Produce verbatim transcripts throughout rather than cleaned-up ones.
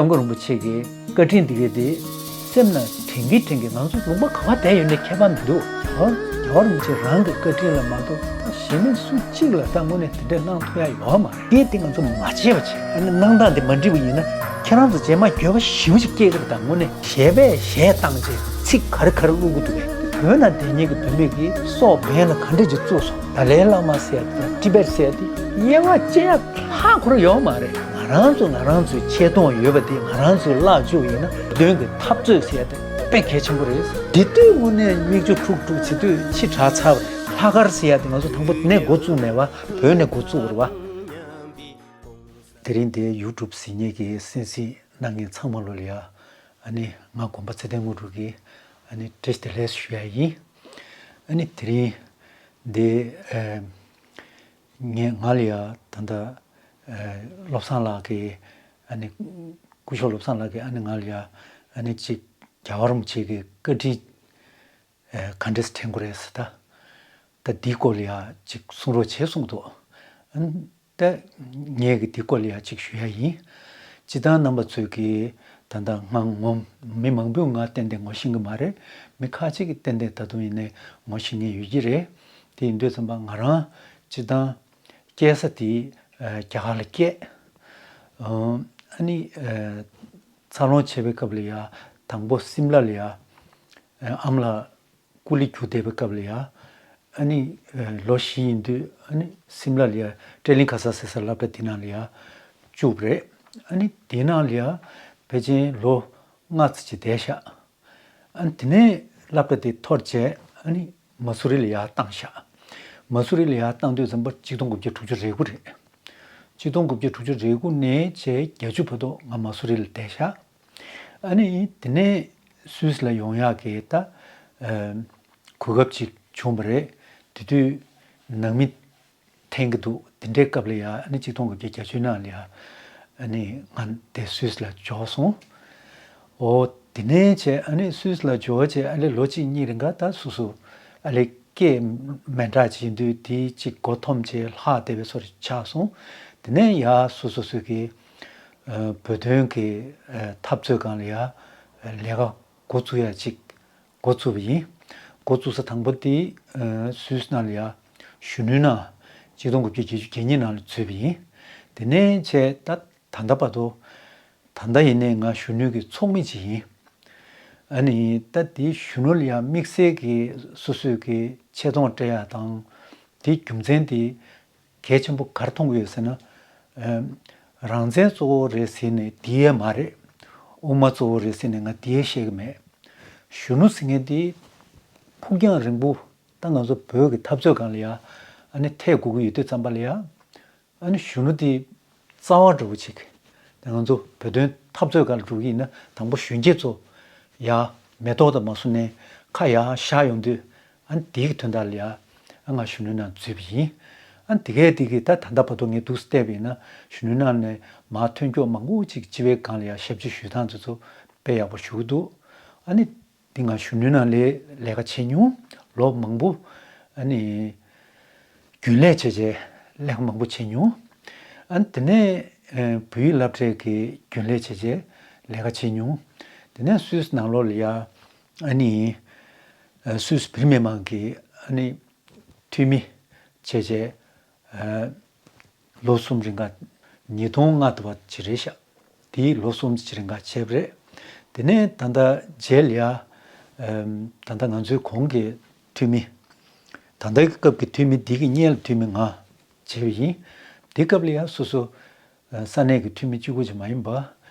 སྐྱབས་མགོན་རིན་པོ་ཆེ་གི་བཀའ་དྲིན་འདི་གས་དེ་སེམས་ནང་དྲན་གི་དྲན་གི། ང་ཚོ་ལུང་པ་ག་བ་བསྡད་ཡོད་ནའི་ཁྱད་པར་མི་འདུག། ཨོ། རྒྱལ་བ་རིན་པོ་ཆེ་རང་གི་བཀའ་དྲིན་ལ་མ་གཏོགས་ད་གཞན་མི་སུ་གཅིག་ལ་ད་དངོས་གནས་དེ་འདྲ་གནང་ཐུབ་ཡ་ཡོད་མ་རེད། དེ་དེ་ང་ཚོ་མ་བྱས་པ་བྱས། ཨ་ནི་གནང་སྟངས་དེ་མ་འགྲིག་པ་ཡིན་ན་ཁྱེད་རང་ཚོ་རྗེས་མ་འགྱོད་པ་ཞེ་པོ་ཅིག་སྐྱེ་གི་རེད། ད་དངོས་གནས་གཞས་པས་གཞས་བཏང་བྱས་ཚིག་ག་རེ་ག་རེ་བླུག་གི་འདུག་གས། བོད་ནང་བསྡད་མཁན་གྱི་བུད་མེད་ཀྱིས་སྲོག་འབེན་ལ་ག་འདྲས་ཅིག་བཙུགས་སོང་། ཏཱ་ལའི་བླ་མ་ཟེར་ཡ་དེ་དང་ཊི་བེཊ་ཟེར་ཡ་དེ་དབྱེ་བ་ཕྱེ་ཡ་ཧ་གོ་ར་ཡོད་མ་རེད། ང་རང་ཚོ་ང་རང་ཚོའི་ཆེ་མཐོང་ཡོད་པ་དེ་ང་རང་ཚོའི་བརླག་བཅུག་ཡིན་ན་བོད་དོན་གྱི་འཐབ་རྩོད་ཟེར་ཡ་དེ་དཔེ་གལ་ཆེན་པོ་རེད། དེ་དུས་དངོས་གནས་མིག་ཆུ་ཁྲུག་ཁྲུག་བྱེད་དུས་ཕྱི་དྲགས་ཚར་བ་རེད། ལྷག་དཀར་ཟེར་ཡ་དེ་ང་ཚོ་དང་པོ་དེ་ནས་འགོ་བཙུགས་ནས་བ་བོད་ནས་འགོ་བཙུགས་པ་རེད་བ། དེ་རིང་འདིའི་ཡུ་ཊུབ་གཟིགས་མཁན་གྱི་གསན་གཟིགས་གནང་མཁན་ཚང་མ་ལོ་ལ་ཡ། ཨ་ནི་ང་དགོན་པ་ཚེ་བརྟན་དངོས་གྲུབ་ཀྱིས་ཨ་ནི་བཀྲ་ཤིས་བདེ་ལེགས་ཞུ་ཡ་ཡིན། ཨ་ནི་དེ་རིང་འདི་ཨ་ངས་ང་ལ་ཡ་ད་ལྟ་ཨ་བློ་བཟང་ལགས་ཀྱིས་ཨ་ནི་སྐུ་ཞབས་བློ་བཟང་ལགས་ཀྱིས་ཨ་ནི་ང་ལ་ཡ་ཨ་ནི་གཅིག་རྒྱལ་བ་རིན་པོ་ཆེ་གི་བཀའ་དྲིན་ཨ་ག་འདྲས་དྲན་དགོས་རེད་ཟེར། ད་ད་འདིའི་སྐོར་ལ་ཡ་གཅིག་གསུང་རོགས་བྱེད་གསུངས་འདུག། ཨ་ནི། ད་ངས་ཀྱི་འདི་སྐོར་ལ་ཡང་གཅིག་ཞུ་ཡ་ཡིན། སྤྱིར་བཏང་རྣམ་པ་ཚོས་ཀྱི་ད་ལྟ་ང་ངོ་མི་མང་པོས་ང་ཏན་ཏན་ངོ་ཤེས་ཀྱི་མ་རེད། མི་ཁ་ཅིག་གིས་ཏན་ཏན་ད་དུང་ཡིན་ནའི་ངོ་ཤེས་མཁན་ཡོད་ཀྱི་རེད། དེ་ཡིན་དུས་ཙམ་པ་ང་རང་སྤྱིར་བཏང་སྐྱེས་ས་དེ་ཨ་རྒྱ་གར་ལ་སྐྱེས། ཨ་ནི་ཨ་འཚར་ལོངས་བྱེད་པའི་སྐབས་ལ་ཡ་དང་པོ་སིམ་ལ་ལ་ཡ་ཨ་ཨ་མ་ལགས་སྐུ་ལས་རྒྱུག་བསྡད་པའི་སྐབས་ལ་ཡ། ཨ་ནི་ལོ་བཞི་ཡིན་དུས་ཨ་ནི་སིམ་ལ་ལ་ཡ་ཏྲེ་ལིང་ག་ས་ཟེར་ས་སློབ་གྲྭ་དེ་ནང་ལ་ཡ་བཅུག་པ་རེད། ཨ་ནི་དེ་ནང་ལ་ཡ་ཕལ་ཆེར་ལོ་ལྔ་ཙམ་ཅིག་བསྡད་ཤག། ཨ་ནི་དེ་ནས་སློབ་གྲྭ་དེ་འཐོར་བྱས་ཨ་ནི་མ་སུ་རི་ལ་ཡ་བཏང་ཤག། མ་སུ་རི་ལ་ཡ་བཏང་དུས་ཙམ་པ་གཅིག་སྟོང་དགུ་བརྒྱ་དྲུག་ཅུ་རེ་དགུ་རེད། གཅིག་སྟོང་དགུ་བརྒྱ་དྲུག་ཅུ་རེ་དགུ་ནས་བྱས་བརྒྱད་ཅུ་བར་དུ་ང་མ་སུ་རི་ལ་བསྡད་ཤག། ཨ་ནི་དེ་ནས་སུད་སི་ལ་ཡོང་ཡག་གི་ད་ཨ་གོ་སྐབས་ཅིག་བྱུང་བ་རེད། དེ་དུས་ནང་མི་འཐེན་གྱི་འདུག། དེ་འདྲའི་སྐབས་ལ་ཡ་ཨ་ནི་གཅིག་སྟོང་དགུ་བརྒྱ་བརྒྱད་ཅུ་ནང་ལ་ཡ་ཨ་ནི་ང་དེ་སུད་སི་ལ་འབྱོར་སོང་། འོ་དེ་ནས་བྱས་ཨ་ནི་སུད་སི་ལ་འབྱོར་བྱས་ཨ་ནི་ལོ་གཅིག་གཉིས་རིང་ག་ད་སོ་སོ་ཨ་ལས་སྐད་མི་འདྲ་བྱེད་དུས་དེ་གཅིག་མགོ་འཐོམས་བྱས་ལྷག་བསྡད་པའི་བཟོ་འདྲ་ཆགས་སོང་། དེ་ནས་ཡ་སོ་སོ་སོ་གི་ཨ་བོད་དོན་གྱི་ཨ་འཐབ་རྩོད་སྒང་ལ་ཡ་ལས་ཀ་འགོ་བཙུགས་ཡ་གཅིག་འགོ་བཙུགས་པ་ཡིན། འགོ་བཙུགས་ས་དང་པོ་དེ་ཨ་སུད་སི་ནང་ལ་ཡ་གཞོན་ནུའི་ནང་གཅིག་སྟོང་དགུ་བརྒྱ་བརྒྱད་ཅུ་གྱ་གཉིས་ནང་ལ་འཛུལ་བ་ཡིན། དེ་ནས་བྱས་ད་ད་ལྟ་བར་དུ་ད་ལྟ་ཡིན་ནའི་ང་གཞོན་ནུ་གི་ཚོགས་མི་ཅིག་ཡིན། ཨ་ནི་ད་དེའི་གཞོན་ནུ་ལ་ཡང་དམིགས་བསལ་གྱི་སོ་སོས་ཀྱི་ཆེ་མཐོང་སྤྲད་ཡ་དང་། དེའི་རྒྱུ་མཚན་དེ་གལ་ཆེན་པོ་ག་རེ་མཐོང་གི་ཡོད་ཟེར་ན། ཨ་རང་བཙན་གཙོ་བོ་རེད་ཟེར་ནས་དེ་ཡས་མ་རེད། དབུ་མ་གཙོ་བོ་རེད་ཟེར་ནས་ང་དེ་ཡས་བཤད་ཀྱི་མེད། གཞོན་ནུ་ཟེར་མཁན་དེ་ཕུགས་རྒྱང་རིང་པོ་ད་ང་ཚོ་བོད་ཀྱི་འཐབ་རྩོད་སྒང་ལ་ཡ་ཨ་ནི་ཐེ་དགོས་ཀྱི་ཡོད་དུས་ཙམ་པ་ལ་ཡ། ཨ་ནི་གཞོན་ནུ་དེ་རྩ་བ་འདྲ་བོ་ཅིག། ད་ང་ཚོ་བོད་དོན་འཐབ་རྩོད་སྒང་ལ་འགྲོ་གི་ཡིན་ན་དང་པོ་གཞོན་སྐྱེས་ཚོ་ཡ་མེ་ཏོག་དང་མ་སུ་ནས་ཁ་ཡར་བཞག་ཡོང་དུས་ཨ་ནི་དེའི་དོན་དག་ལ་ཡ་ཨ་ང་གཞོན་ནུའི་ནང་འཛུལ་བ་ཡིན། ཨ་ནི་དེ་གས་དེ་གི་ད་ད་ལྟ་བར་དུ་ངས་འདུག་བལྟས་པ་ཡིན་ན་གཞོན་ནུའི་ནང་ནས་མར་ཐོན་སྐྱོད་མང་པོ་ཅིག་སྤྱི་པའི་སྒང་ལ་ཡ་ཞབས་ཕྱི་ཞུ་སྟངས་དེ་ཚོ་དཔེ་ཡག་པོ་ཞུ་གི་འདུག། ཨ་ནི། འདི་ང་གཞོན་ནུའི་ནང་ལས་ལས་ཀ་བྱེད་མྱོང་། ལོ་མང་པོ་ཨ་ནི་རྒྱུན་ལས་བྱས་བྱས་ལས་ཀ་མང་པོ་བྱེད་མྱོང་། ཨ་ནི་དེ་ནས་ཨ་བོད་ཡིག་སློབ་གྲྭའི་གི་རྒྱུན་ལས་བྱས་བྱས་ལས་ཀ་བྱེད་མྱོང་། དེ་ནས་སུད་སི་ནང་ལོགས་ལ་ཡ་ཨ་ནི་ཨ་སུད་སི་བོད་མི་མང་གི་ཨ་ནི་འཐུས་མི་བྱས་བྱས། ཨ་ལོ་གསུམ་རིང་ག་ཉིས་སྟོང་ལྔ་དུ་བ་ཅི་རེད་ཤག། དེའི་ལོ་གསུམ་ཅི་རིང་ག་བྱས་པ་རེད། དེ་ནས་ད་ལྟ་རྗེས་ལ་ཡ་ཨམ་ད་ལྟ་ང་ཚོའི་གོང་གི་འཐུས་མི། ད་ལྟའི་སྐབས་ཀྱི་འཐུས་མི་འདི་གི་སྔོན་ལ་འཐུས་མི་ང་བྱས་པ་ཡིན། དེ་སྐབས་ལ་ཡ་སོ་སོ་ཨ་ས་གནས་ཀྱི་འཐུས་མི་གཅིག་པུ་ཅིག་མ་ཡིན་པ།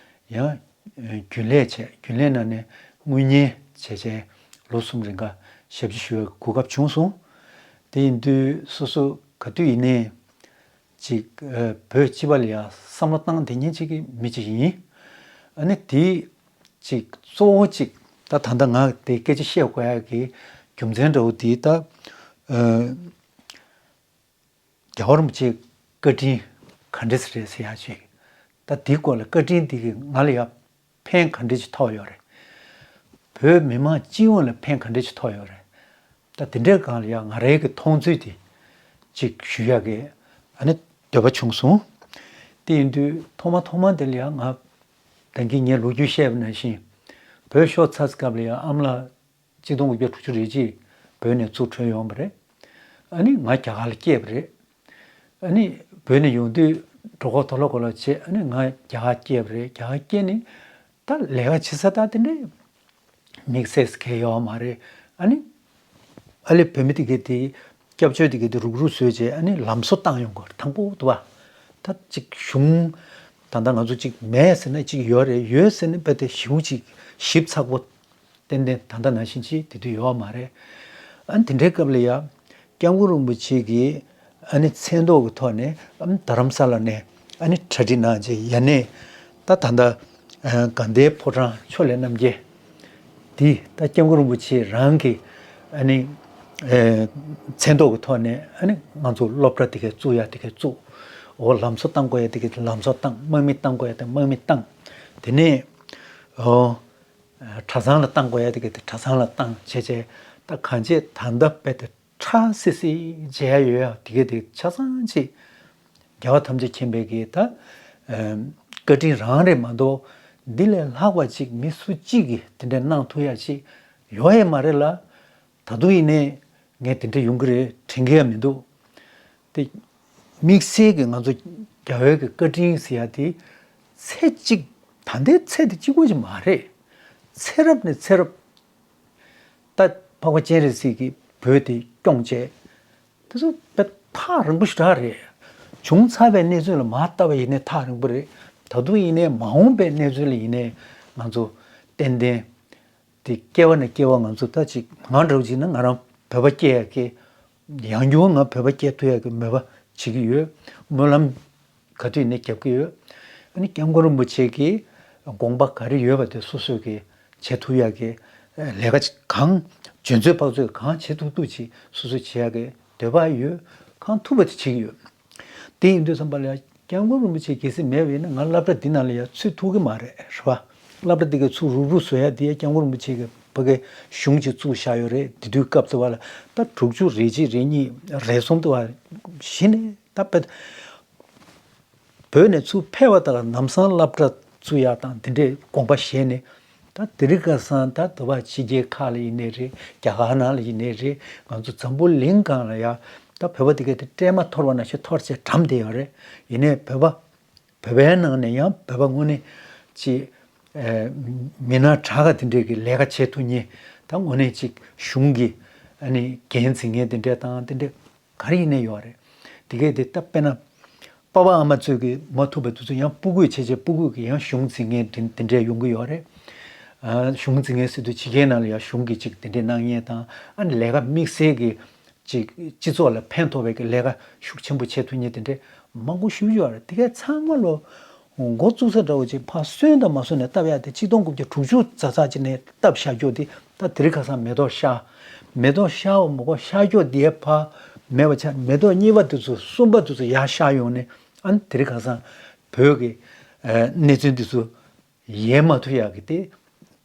ཡང་ཨ་རྒྱུན་ལས་བྱས། རྒྱུན་ལས་ནང་ནས་དངུལ་གཉེར་བྱས་བྱས་ལོ་གསུམ་རིང་ག་ཞབས་ཕྱི་ཞུ་བའི་གོ་སྐབས་བྱུང་སོང་། དེ་ཡིན་དུས་སོ་སོ་ག་དུས་ཡིན་ནའི་ཅིག་ཨ་བོད་སྤྱི་པ་ལ་ཡ་བསམ་བློ་བཏང་བསྡད་མཁན་ཅིག་གི་མི་ཅིག་ཡིན། ཨ་ནི་དེ་ཅིག་གཙོ་བོ་ཅིག་ད་ད་ལྟ་ང་དེ་སྐད་ཆ་བཤད་དགོས་ཡ་གི་རྒྱུ་མཚན་འདྲ་བོ་དེ་ད་ཨ་རྒྱལ་བ་རིན་པོ་ཆེའི་བཀའ་དྲིན་ག་འདྲས་རེད་ཟེར་ཡ་ཅིག། ད་དེའི་སྐོར་ལ་བཀའ་དྲིན་དེ་གིས་ང་ལ་ཡ་ཕན་ག་འདྲས་ཅིག་ཐོགས་ཡོད་རེད། བོད་མི་མང་སྤྱི་ཡོངས་ལ་ཕན་ག་འདྲས་ཅིག་ཐོགས་ཡོད་རེད། ད་དེ་འདྲའི་སྒང་ལ་ཡང་ང་རའི་གི་མཐོང་ཚུལ་དེ་ཅིག་ཞུ་ཡག་གི་ཨ་ནི་འདོད་པ་བྱུང་སོང་། དེ་ཡིན་དུས་ཐོག་མ་ཐོག་མ་དེ་ལ་ཡང་ང་ ད་གིན་ངས་ལོ་རྒྱུས་བཤད་པ་ནང་བཞིན། བོད་ཤོར་ཚར་སྐབས་ལ་ཡང་ཨ་མ་ལགས་གཅིག་སྟོང་དགུ་བརྒྱ་དྲུག་ཅུ་རེ་གཅིག་བོད་ནས་ཚུར་བྲོས་ཡོང་བ་རེད། ཨ་ནི་ང་རྒྱ་གར་ལ་སྐྱེས་པ་རེད། ཨ་ནི་བོད་ནས་ཡོང་དུས་གྲོད་ཁོག་དོག་ལོག་གོ་ལོག་བྱས། ཨ་ནི་ང་རྒྱ་གར་སྐྱེས་པ་རེད། རྒྱ་གར་སྐྱེས་ནས་ད་ལས་ཀ་བྱེད་ས་ད་དེ་འདྲའི་དམིགས་བསལ་གང་ཡོད་མ་རེད། ཨ་ནི་ཨ་ལེ་བོད་མི་དེ་གས་དེ་སྐྱབས་བཅོལ་དེ་གས་དེ་རུག་རུག་བཟོས་བྱས། ཨ་ནི་ལམ་བཟོ་བཏང་ཡོང་གི་རེད། དང་པོ་དུ་བ། ད་ཅིག་གཞུང་ད་ལྟ་ང་ཚོ་ཅིག་མེད་ཟེར་ན་ཅིག་ཡོད་རེད། ཡོད་ཟེར་ན་རྦད་དེ་ཞེ་པོ་ཅིག་ཞིབ་ཚགས་པོ་ཏན་ཏན་ད་ལྟ་ནང་བཞིན་ཅིག་དེ་དུས་ཡོད་མ་རེད། ཨ་ནི་དེ་འདྲའི་སྐབས་ལ་ཡ་སྐྱབས་མགོན་རིན་པོ་ཆེ་གིས་ཨ་ནི་མཚན་ཐོག་གི་ཐོག་ནས་ཨ་ནི་རྡ་རམ་ས་ལ་ནས་ཨ་ནི་གྲ་སྒྲིག་གནང་བྱས། ཡ་ནས་ད་ད་ལྟ་ཨ་དགའ་ལྡན་ཕོ་བྲང་ཕྱོགས་ལས་རྣམ་རྒྱལ་དེ་ད་སྐྱབས་མགོན་རིན་པོ་ཆེ་རང་གི་ཨ་ནི་ཨ་མཚན་ཐོག་གི་ཐོག་ནས་ཨ་ནི་ང་ཚོ་སློབ་གྲྭ་དེ་གས་བཙུགས་ཡ་དེ་གས་བཙུགས། འོ་ལམ་བཟོ་བཏང་དགོས་ཡ་དེ་གས་ལམ་བཟོ་བཏང་། དམག་མི་བཏང་དགོས་ཡ་དེ་དམག་མི་བཏང་། དེ་ནས་འོ་གྲྭ་ཚང་ལ་བཏང་དགོས་ཡ་དེ་གས་དེ་གྲྭ་ཚང་ལ་བཏང་བྱས་བྱས། ད་གང་བྱས་ད་ལྟ་རྦད་དེ་ཁྲ་སིལ་སིལ་མཇལ་ཡ་ཡོད་ཡ་དེ་གས་དེ་ཆ་ཚང་ཅིག་རྒྱལ་བ་ཐམས་ཅད་མཁྱེན་པའི་གི་ད་ཨ་བཀའ་དྲིན་རང་རེད་མ་གཏོགས། འདི་ལས་ལྷག་པ་ཅིག་མི་སུ་གཅིག་གིས་དེ་འདྲ་གནང་ཐུབ་ཡ་ཅིག་ཡོད་ཡ་མ་རེད་ལ། ད་དུང་ཡིན་ནའི་ངས་དེ་འདྲ་ཡོང་གི་རེད་དྲན་གི་ཡ་མི་འདུག། དེ་དམིགས་བསལ་གྱི་ང་ཚོ་རྒྱ་བོད་ཀྱི་བཀའ་དྲིན་ཟེར་ཡ་དེ་ཚེ་གཅིག་ད་ལྟའི་ཚེ་དེ་གཅིག་པོ་ཅིག་མ་རེད། ཚེ་རབས་ནས་ཚེ་རབས། ད་འཕགས་པ་སྤྱན་རས་གཟིགས་ཀྱིས་བོད་དེ་སྐྱོང་བྱས། དེ་ཚོ་དཔེ་ཐག་རིང་པོ་ཞེ་དྲག་རེད། བྱུང་ཚར་བའི་གནས་ཚུལ་ལ་མར་ལྟ་བ་ཡིན་ནའི་ཐག་རིང་པོ་རེད། ད་དུང་ཡིན་ནའི་མ་འོངས་པའི་གནས་ཚུལ་ལ་ཡིན་ནའི་ང་ཚོ་ཏན་ཏན་དེ་སྐྱེ་བ་ནས་སྐྱེ་བ་ང་ཚོ་ད་ཅིག་ང་འདྲ་བོ་ཅིག་ན་ང་རང་བོད་པ་སྐྱེ་ཡ་གི་ཡང་བསྐྱར་ང་བོད་པ་སྐྱེ་ཐུབ་ཡ་གི་མོས་པ་བྱེད་ཀྱི་ཡོད། སྨོན་ལམ་ག་དུས་ནས་རྒྱབ་ཀྱི་ཡོད། ཨ་ནི་སྐྱབས་མགོན་རིན་པོ་ཆེ་གིས་དགོངས་པ་ག་རེ་ཡོད་པ་དེ་སོ་སོས་ཀྱི་བྱེད་ཐུབ་ཡ་གི་ལས་ཀ་གང་འཇོན་ཚོད་དཔག་ཚོད་གང་བྱེད་ཐུབ་ཐུབ་ཅིག་སོ་སོས་བྱེད་ཡ་གི་འདོད་པ་ཡོད། གང་ཐུབ་པ་དེ་བྱེད་ཀྱི་ཡོད། དེ་ཡིན་དུས་ཙམ་པ་ལ་ཡ་སྐྱབས་མགོན་རིན་པོ་ཆེ་གལ་སྲིད་མེད་པ་ཡིན་ན་ང་སློབ་གྲྭ་འདི་ནང་ལ་ཡ་ཚུད་ཐུབ་ཀྱི་མ་རེད། རེད་པ། སློབ་གྲྭ་འདི་གའི་ཚུར་རུག་རུག་བཟོ་ཡ་དེ་ཡ་སྐྱབས་མགོན་རིན་པོ་ཆེ་གིས་ཕ་གའི་གཞུང་ཅིག་བཙུགས་བཞག་ཡོད་རེད། དེ་དུས་སྐབས་དུ་བ་ལ་ད་དྲུག་ཅུ་རེ་གཅིག་རེ་གཉིས་རེ་གསུམ་དུ་བ་གཞི་ནས་ད་དཔེ་བོད་ནས་ཚུར་ཕེབས་པ་དང་ལམ་སང་སློབ་གྲྭ་བཙུགས་ཡག་དང་དེ་འདྲའི་དགོངས་པ་བཞེས་ནས། ད་དེ་རིང་ཁ་སང་ད་དུ་བ་ཕྱི་རྒྱལ་ཁག་ལ་ཡིན་ནའི་རེད། རྒྱ་གར་ནང་ལ་ཡིན་ནའི་རེད། ང་ཚོ་འཛམ་བུ་གླིང་སྒང་ལ་ཡ་ད་བོད་པ་དེ་གས་དེ་སྲན་མ་འཐོར་བ་ནང་བཞིན་འཐོར་བྱས་གྲམ་བསྡད་ཡོད་རེད། ཡིན་ནའི་བོད་པ་བོད་པའི་ནང་ནས་ཡང་བོད་པ་དངོས་གནས་ཅིག་ཨ་མི་སྣ་དྲག་ག་དེ་འདྲས་ཀྱི་ལས་ཀ་བྱེད་ཐུབ་མཁན། ད་དངོས་གནས་ཅིག་གཞུང་གི་ཨ་ནི་འགན་འཛིན་མཁན་དེ་འདྲས་དང་དེ་འདྲས་ག་རེ་ཡིན་ནའི་ཡོད་རེད། དེ་གས་དེ་ད་དཔེར་ན་པ་ཕ་ཨ་མ་ཚོས་ཀྱི་མ་ཐུབ་པ་དེ་ཚོ་ཡང་སྤུ་གུས་བྱས་བྱས་སྤུ་གུས་ཀྱི་ཡང་གཞུང་འཛིན་མཁན་དེ་དེ་འདྲས་ཡོང་གི་ཡོད་རེད། ཨ་གཞུང་འཛིན་མཁན་ཟེར་དུས་ཕྱི་རྒྱལ་ནང་ལ་ཡང་གཞུང་གི་ཅིག་དེ་འདྲས་གནང་མཁན་དང་། ཨ་ནི་ལས་ཀ་དམིགས་བསལ་གྱི་ཅིག་སྤྱི་ཚོགས་ལ་ཕན་ཐོགས་པའི་གི་ལས་ཀ་ཤུགས་ཆེན་པོ་བྱེད་ཐུབ་མཁན་དེ་འདྲས་མང་པོ་ཞེ་པོ་ཅིག་ཡོད་རེད། དེ་གས་ཚང་མ་ལོ་འགོ་བཙུགས་ས་འདྲ་བོ་ཅིག་ཕར་སོན་དང་མ་སོན་ནས་བཏབ་ཡ་དེ་གཅིག་སྟོང་དགུ་བརྒྱ་དྲུག་ཅུ་ཙག་ཙག་ཅིག་ནས་བཏབ་བཞག་རྒྱུ་དེ་ད་དེ་རིང་ཁ་སང་མེ་ཏོག་ཤར། མེ་ཏོག་ཤར་བ་མ་གཏོགས་ཤར་རྒྱུ་དེ་ཕར་མེད་པ་ཆགས། མེ་ཏོག་གཉིས་པ་དེ་ཚོ་གསུམ་པ་དེ་ཚོ་ཡར་ཤར་ཡོང་ནས། ཨ་ནི་དེ་རིང་ཁ་སང་བོད་ཀྱི་ཨ་གནས་ཚུལ་འདི་ཚོ་ཡལ་མ་ཐུབ་ཡག་གི་དེ་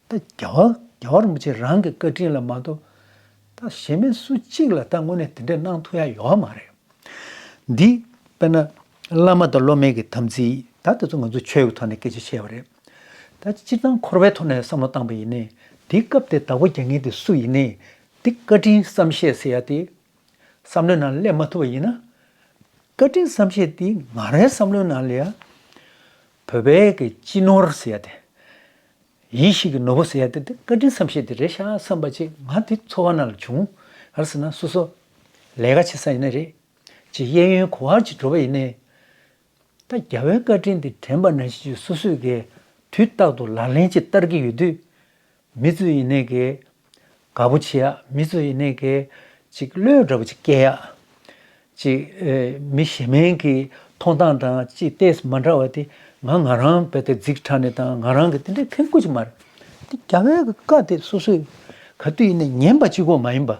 ད་རྒྱལ་བ་རྒྱལ་བ་རིན་པོ་ཆེ་རང་གི་བཀའ་དྲིན་ལ་མ་གཏོགས་ད་གཞན་མི་སུ་གཅིག་ལ་ད་དངོས་གནས་དེ་འདྲས་གནང་ཐུབ་ཡག་ཡོད་མ་རེད། འདི་དཔེར་ན་བླ་མ་དང་སློབ་མའི་གི་དམ་ཚིག་ད་དེ་ཚོ་ང་ཚོ་ཆོས་ཀྱི་ཐོག་ནས་སྐད་ཆ་བཤད་པ་རེད། ད་སྤྱིར་བཏང་འཁོར་བའི་ཐོག་ནས་བསམ་བློ་བཏང་པ་ཡིན་ནའི་དེ་སྐབས་དེ་བདག་པོ་རྒྱག་མཁན་དེ་སུ་ཡིན་ནའི། དེ་བཀའ་དྲིན་བསམ་ཤེས་ཟེར་ཡ་དེ་བསམ་བློའི་ནང་སླེབས་མ་ཐུབ་པ་ཡིན་ན། བཀའ་དྲིན་བསམ་ཤེས་དེ་ང་རའི་བསམ་བློའི་ནང་ལ་ཡ་བོད་པའི་གི་སྤྱི་ནོར་ཟེར་ཡ་དེ། ཡིད་བཞིན་གྱི་ནོར་བུ་ཟེར་ཡ་དེ་དེ་བཀའ་དྲིན་བསམ་ཤེས་དེ་རེད་ཤག་བསམ་པ་ཅིག་ང་དེ་ཚོར་བ་ནང་ལ་བྱུང་། ག་རེ་ཟེར་ན་སོ་སོ་ལས་ཀ་བྱེད་ས་ཡིན་ན་རེད། ཅིག་གཡས་གཡོན་ག་པར་ཅིག་འགྲོ་བ་ཡིན་ནའི། ད་རྒྱལ་བའི་བཀའ་དྲིན་དེ་དྲན་པ་ནང་བཞིན་ཅིག་སོ་སོས་གི་དུས་རྟག་ཏུ་ལག་ལེན་ཅིག་བསྟར་གྱི་ཡོད་དུས། མི་ཚོས་ཡིན་ནའི་གི་དགའ་པོ་བྱེད་ཡག་མི་ཚོས་ཡིན་ནའི་གི་ཅིག་བློས་འདྲ་པོ་ཅིག་སྐྱེ་ཡག་ཅིག་ཨེ་མི་གཞན་མའི་གི་མཐོང་སྟངས་དང་ཅིག་ཏོག་ཙམ་མ་འདྲ་བ་དེ་ང་ང་རང་རྦད་དེ་རྫིག་ཕྲ་ནས་དང་ང་རང་གི་དེ་འདྲའི་ཁེངས་སྐྱུང་ཅིག་མ་རེད། དེ་རྒྱལ་བའི་གི་བཀའ་དེ་སོ་སོས་ག་དུས་ཡིན་ནའི་ཉན་པ་གཅིག་པོ་མ་ཡིན་པ་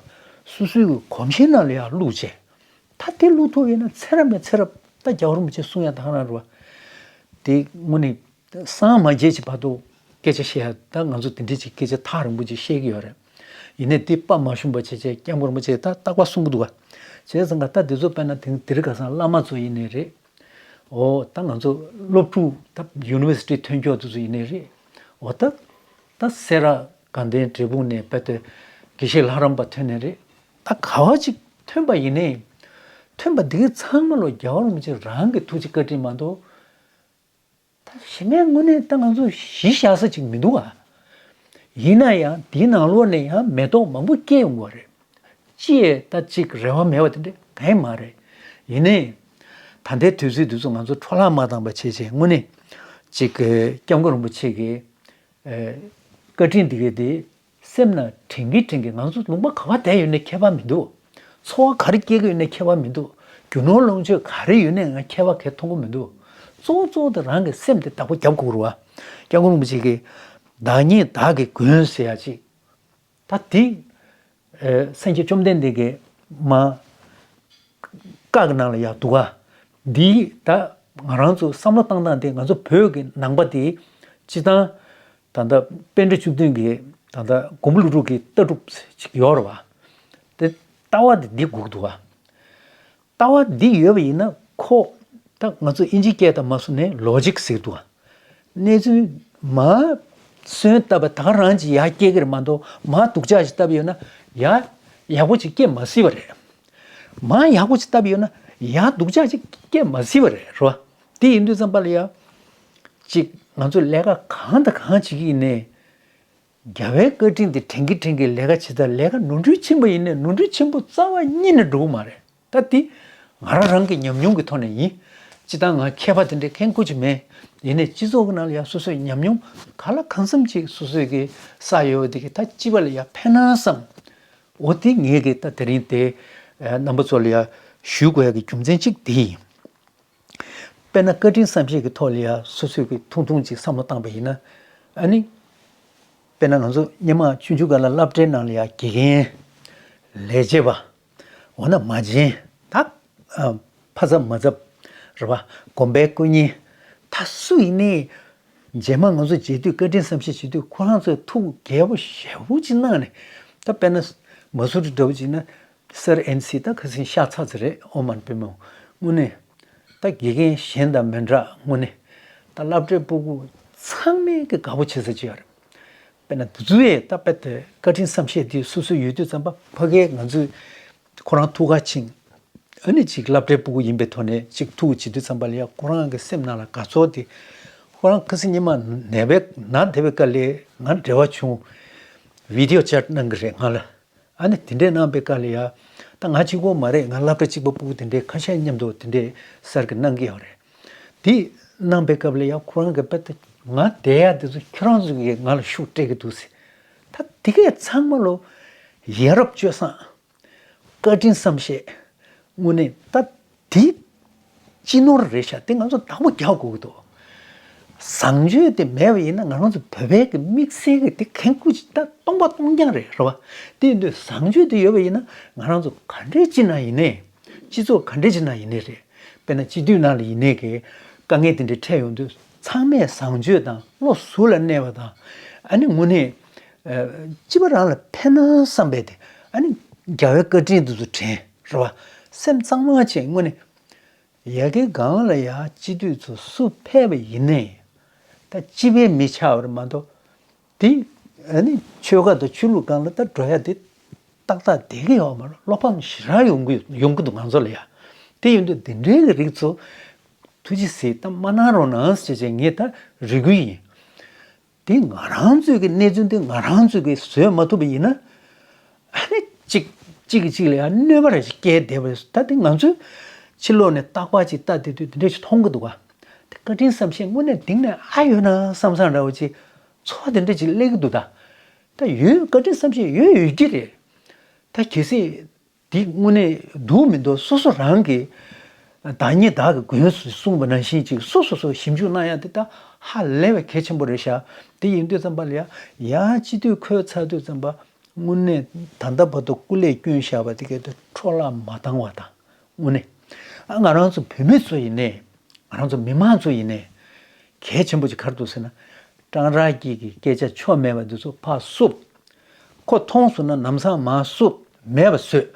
སོ་སོའི་གི་གོམས་གཤིས་ནང་ལ་ཡང་བླུགས་བྱས། ད་དེ་བླུགས་ཐུབ་ཡིན་ན་ཚེ་རབས་ནས་ཚེ་རབས་ད་རྒྱལ་བ་རིན་པོ་ཆེ་གསུང་ཡག་དེ་ག་རང་རེད་པ། དེ་དངོས་གནས་སངས་མ་རྒྱས་ཀྱི་བར་དུ་སྐད་ཆ་བཤད་ཡག་ད་ང་ཚོ་དེ་འདྲའི་ཅིག་སྐད་ཆ་ཐག་རིང་པོ་ཅིག་བཤད་ཀྱི་ཡོད་རེད། ཡིན་ནའི་དེ་དཔའ་མ་ཞུམ་པ་བྱས་བྱས་སྐྱབས་མགོན་རིན་པོ་ཆེས་ད་རྟག་པར་གསུང་གི་འདུག་ག་བྱས་ཙང་ག་ད་དེ་ཚོ་དཔེར་ན་དེང་དེ་རིང་ཁ་སང་བླ་མ་ཚོ་ཡིན་ནའི་རེད། འོ་ད་ང་ཚོ་སློབ་ཕྲུག་ད་ཡུ་ནི་ཝར་སི་ཊི་ཐོན་ཀྱོག་དེ་ཚོ་ཡིན་ནའི་རེད། འོ་ད་ད་སེ་ར་དགའ་ལྡན་འབྲས་སྤུངས་ནས་དཔེ་དེ་དགེ་བཤེས་ལྷ་རམས་པ་ཐོན་ནའི་རེད། ད་ག་བ་ཅིག་ཐོན་པ་ཡིན་ནའི་ཐོན་པ་འདི་གའི་ཚང་མ་ལོ་རྒྱལ་བ་རིན་པོ་ཆེ་རང་གི་ཐུགས་རྗེ་བཀའ་དྲིན་མ་གཏོགས། ད་གཞི་ནས་དངོས་གནས་ད་ང་ཚོ་གཞི་བཞག་ས་ཅིག་མི་འདུག་ཨ། ཡིན་ན་ཡང་དེའི་ནང་ལོགས་ནས་ཡང་མེ་ཏོག་མང་པོ་སྐྱེ་ཡོང་གི་རེད། ཅི་ཡས་ད་ཅིག་རེ་བ་མེད་པ་དེ་འདྲ་གང་ཡང་མ་རེད། ཡིན་ནའི་ད་ལྟའི་དུས་ཚོད་དུས་ཚོད་ང་ཚོ་འཕྲོ་བརླག་མ་བཏང་པ་བྱས་བྱས་དངོས་གནས་ཅིག་སྐྱབས་མགོན་རིན་པོ་ཆེ་གི་ཨེ། བཀའ་དྲིན་འདི་གས་དེ་སེམས་ནང་དྲན་གི་དྲན་གི། ང་ཚོ་ལུང་པ་ག་བ་བསྡད་ཡོད་ནའི་ཁྱད་པར་མི་འདུག། འཚོ་བ་ག་རེ་སྐྱེལ་གི་ཡོད་ནའི་ཁྱད་པར་མི་འདུག། རྒྱུ་ནོར་ལོངས་སྤྱོད་ག་རེ་ཡོད་ནའི་ང་ཁྱད་པར་གས་མཐོང་གི་མི་འདུག། གཙོ་བོ་གཙོ་བོ་དེ་རང་གི་སེམས་དེ་བདག་པོ་རྒྱབ་དགོས་རེད་བ། སྐྱབས་མགོན་རིན་པོ་ཆེ་གིས་བདག་ཉིད་བདག་གི་མགོན་ཟེར་ཡ་ཅིག། ད་དེ་ཨེ། སངས་རྒྱས་བཅོམ་ལྡན་འདས་ཀྱི་མ། བཀའ་གི་ནང་ལ་ཡང་འདུག་ག། འདི་ད་ང་རང་ཚོ་བསམ་བློ་བཏང་སྟངས་དེ་ང་ཚོ་བོད་ཀྱི་ནང་པ་དེ་སྤྱི་བཏང་ད་ལྟ་པཎ་ཌི་བཅུ་བདུན་གྱི་ད་ལྟ་མགོན་པོ་ཀླུ་སྒྲུབ་ཀྱི་ལྟ་གྲུབ་ཅིག་ཡོད་རེད་བ། དེ་ལྟ་བ་དེ་འདི་དགོས་ཀྱི་འདུག་ག། ལྟ་བ་འདི་ཡོད་པ་ཡིན་ན་ཁོ་ད་ང་ཚོ་ཨིན་ཇི་སྐད་དང་མ་སུ་ནས་ལོ་ཇིག་ཟེར་འདུག་ག། གནས་ཚུལ་མ་སོན་བཏབ་པ་ད་ག་རང་ཅིག་ཡར་སྐྱེ་གི་རེད་མ་གཏོགས་མ་སྡུག་ཅག་ཅིག་བཏབ་ཡོད་ན་ཡར་ཡག་པོ་ཅིག་སྐྱེ་མ་སྲིད་པ་རེད། མ་ཡག་པོ་ཅིག་བཏབ་ཡོད་ན་ཡར་སྡུག་ཅག་ཅིག་སྐྱེ་མ་སྲིད་པ་རེད་རོ། དེ་ཡིན་དུས་ཙམ་པ་ལ་ཡ་ཅིག་ང་ཚོ་ལས་ཀ་གང་དང་གང་བྱེད་ཀྱི་ཡིན་ནའི་རྒྱལ་བའི་བཀའ་དྲིན་དེ་དྲན་གི་དྲན་གི་ལས་ཀ་བྱེད་ད་ལས་ཀ་ནོར་འཁྲུལ་ཕྱིན་པ་ཡིན་ནའི་ནོར་འཁྲུལ་ཆེན་པོ་རྩ་བ་ཉིད་ནས་འགྲོ་གི་མ་རེད། ད་དེ་ང་རང་རང་གི་ཉམས་མྱོང་གི་ཐོག་ནས་ཡིན། སྤྱི་བཏང་ང་མཁས་པ་དེ་འདྲའི་མཁན་སྐུ་ཅིག་མེད། ཡིན་ནའི་སྤྱི་ཚོགས་ཀྱི་ནང་ལ་ཡང་སོ་སོའི་ཉམས་མྱོང་ག་ལ་གང་འཚམ་ཅིག་སོ་སོའི་གི་ས་ཡོད་དེ་གི་ད་སྤྱི་པ་ལ་ཡང་ཕན་ན་བསམ། འོ་དེ་ངས་གི་ད་དེ་རིང་དེ་རྣམ་པ་ཚོ་ལ་ཡང་ཞུ་དགོས་ཡ་གི་རྒྱུ་མཚན་གཅིག་དེ་ཡིན། དཔེར་ན་བཀའ་དྲིན་བསམ་ཤེས་ཀྱི་ཐོག་ལ་ཡང་སོ་སོས་ཀྱི་ཐུང་ཐུང་ཅིག་བསམ་བློ་བཏང་པ་ཡིན་ན། ཨ་ནི། དཔེར་ན་ང་ཚོ་སྔོན་མ་ཆུང་ཆུང་སྒང་ལ་སློབ་གྲྭའི་ནང་ལ་ཡང་དགེ་རྒན། ལས་བྱེད་པ། འོ་ན་མ་བྱན། ད། ཨ། ཕ་ཚབ་མ་ཚབ། རེད་པ། དགོན་པའི་སྐུ་གཉེར། ད་སུ་ཡིན་ནའི། རྗེས་མ་ང་ཚོ་མཇལ་དུས་བཀའ་དྲིན་བསམ་ཤེས་བྱེད་དུས་ཁོ་རང་ཚོས་ཐུགས་དགྱེས་པོ་ཞེ་པོ་ཅིག་གནང་ནས། ད་དཔེར་ན། མ་སུ་རི་འདྲ་བོ་ཅིག་ན། སར་ཨེན་སི་ད་ཁ་སང་ཤག་ཚ་ཚ་རེད་ཨོ་མན་པད་མ། དངོས་གནས། ད་དགེ་རྒན་གཞན་དང་མི་འདྲ་དངོས་གནས། ད་སློབ་གྲྭའི་སྤུ་གུ་ཚང་མས་ཀྱི་དགའ་པོ་བྱེད་ས་ཅིག་ཡོད་རེད། དཔེར་ན་དེ་ཚོ་ཡས་ད་དཔེ་དེ་བཀའ་དྲིན་བསམ་ཤེས་དེ་སོ་སོ་ཡོད་དུས་ཙམ་པ་ཕ་གིའི་ང་ཚོས་ཁོ་རང་ཐུགས་ཁ་ཆིངས། ཨ་ནི་ཅིག་སློབ་གྲྭའི་སྤུ་གུ་ཡིན་པའི་ཐོག་ནས་ཅིག་ཐུགས་བྱེད་དུས་ཙམ་པ་ལ་ཡ་ཁོ་རང་གི་སེམས་ནང་ལ་དགའ་ཚོར་དེ། ཁོ་རང་ཁ་སང་ཉི་མ་ནད་པའི་ནད་དེ་བའི་སྐབས་ལས་ང་འབྲེལ་བ་བྱུང་། བི་ཌི་ཡོ་ཅེཊ་གནང་གི་རེད་ང་ལ། ཨ་ནི་དེ་འདྲས་གནང་པའི་སྐབས་ལ་ཡ། ད་ང་གཅིག་པོ་མ་རེད། ང་སློབ་གྲྭ་གཅིག་པ་སྤུ་གུ་དེ་འདྲས་ཁ་ཤས་མཉམ་དུ་དེ་འདྲས་སར་གི་གནང་གི་ཡོད་རེད། དེ་གནང་པའི་སྐབས་ལ་ཡ་ཁོ་རང་གི་དཔེ་ད་ང་བསྡད་ཡ་དེ་ཚོ་ཁྱེད་རང་ཚོ་གིས་ང་ལ་ཤུགས་སྤྲད་ཀྱི་འདུག་ཟེར། ད་དེ་གས་ཚང་མ་ལོ། ཡ་རབས་སྤྱོད་བཟང་། བཀའ་དྲིན་བསམ་ཤེས། དངོས་གནས་ད་དེ། སྤྱི་ནོར་རེད་ཤག། དེ་ང་ཚོ་བདག་པོ་རྒྱག་དགོས་ཀྱི་འདུག། བཟང་སྤྱོད་དེ་མེད་པ་ཡིན་ན་ང་རང་ཚོ་བོད་པའི་གི་དམིགས་བསལ་གི་དེ་གན་ཁུ་ཅིག་ད་སྟོང་པ་སྟོང་རྐྱང་རེད། རེད་པ། དེ་ཡིན་དུས་བཟང་སྤྱོད་དེ་ཡོད་པ་ཡིན་ན་ང་རང་ཚོ་ག་འདྲས་ཅིག་ན་ཡིན་ནའི། སྤྱི་ཚོགས་ག་འདྲས་ཅིག་ན་ཡིན་ནའི་རེད། དཔེར་ན་སྤྱི་འཐུས་ནང་ལ་ཡིན་ནའི་གི་དཀའ་ངལ་དེ་འདྲས་འཕྲད་ཡོང་དུས་ཚང་མས་བཟང་སྤྱོད་དང་བློ་གཟུ་ལ་གནས་པ་དང་། ཨ་ནི་དངོས་གནས། ཨ། སྤྱི་པ་རང་ལ་ཕན་ན་བསམ་པའི་དེ། ཨ་ནི་རྒྱལ་བའི་བཀའ་དྲིན་དེ་ཚོ་དྲན། རེད་པ། སེམས་གཙང་མ་བྱས་དངོས་གནས། ཡ་གི་སྒང་ལ་ཡ་སྤྱི་འཐུས་ཚོ་སུ་ཕེབས་པ་ཡིན་ནའི། ད་སྤྱི་པའི་མི་ཆགས་པ་རེད་མ་གཏོགས། དེ་ཨ་ནི་ཆོལ་ཁ་དང་ཆོས་ལུགས་སྒང་ལ་ད་འགྲོ་ཡ་དེ་ཏག་ཏག་བསྡད་ཀྱི་ཡོད་མ་རེད། བློ་ཕམ་ཞེ་དྲག་ཡོང་གི་ཡོང་གི་འདུག་ང་ཚོ་ལ་ཡ། དེ་ཡིན་དུས་འདི་འདྲའི་གི་རིགས་ཚོ་ཐུགས་རྗེ་གཟིགས་ད་མ་གནང་རོགས་གནང་ཞེས་བྱས་ངས་ད་རེ་སྐུལ་ཡིན། དེ་ང་རང་ཚོའི་གི་གནས་ཚུལ་འདི་ང་རང་ཚོས་གི་བཟོས་མ་ཐུབ་པ་ཡིན་ན། ཨ་ནི་གཅིག་གཅིག་གིས་གཅིག་ལ་ཡང་གནོད་པ་རེ་ཞིག་སྐྱེལ་བསྡད་པ་རེད། ད་དེ་ང་ཚོས་ཕྱི་ལོགས་ནས་རྟག་པར་ཅིག་ལྟ་བསྡད་དུས་དེ་འདྲ་ཞིག་མཐོང་གི་འདུག་ག། དེ་བཀའ་དྲིན་བསམ་ཤེས་དངོས་གནས་གཏིང་ནས་ཨ་ཡོད་ན་བསམ་བསམ་འདྲ་བོ་ཅིག་ཚོར་བ་དེ་འདྲ་ཅིག་སླེབས་ཀྱི་འདུག་ད། ད་ཡོད། བཀའ་དྲིན་བསམ་ཤེས་ཡོད་ཡོད་ཀྱི་རེད། ད་གལ་སྲིད། འདི་དངོས་གནས་འདུག་མི་འདུག་སོ་སོ་རང་གིས་བདག་ཉིད་བདག་གི་མགོན་ཞེས་གསུངས་པ་ནང་བཞིན་ཅིག་སོ་སོ་སོ་ཞིབ་འཇུག་གནང་ཡ་དེ་ད་ཧ་ལས་པའི་གལ་ཆེན་པོ་རེད་ཤག། དེ་ཡིན་དུས་ཙམ་པ་ལ་ཡ་ཡ་སྤྱི་འཐུས་འཁོད་ཚར་དུས་ཙམ་པ་དངོས་གནས་ད་ལྟ་བར་དུ་སྐུ་ལས་བསྐྱོན་བཞག་པ་དེ་གའི་དེ་འཕྲོ་བརླག་མ་བཏང་བ་དང་། དངོས་གནས་ཨ་ང་རང་ཚོ་བོད་མི་ཚོ་ཡིན་ནའི། ང་རང་ཚོ་མི་མང་ཚོ་ཡིན་ནའི། གལ་ཆེན་པོ་ཅིག་ག་རེ་འདུག་ཟེར་ན། ཀྲང་ར་སྐྱིད་ཀྱི་སྐད་ཆ་ཆོ་མེད་པ་འདི་ཚོ་ཕར་བསུབ། ཁོ་མཐོང་སོང་ན་ལམ་སང་མར་བསུབ་མེད་པ་བཟོས།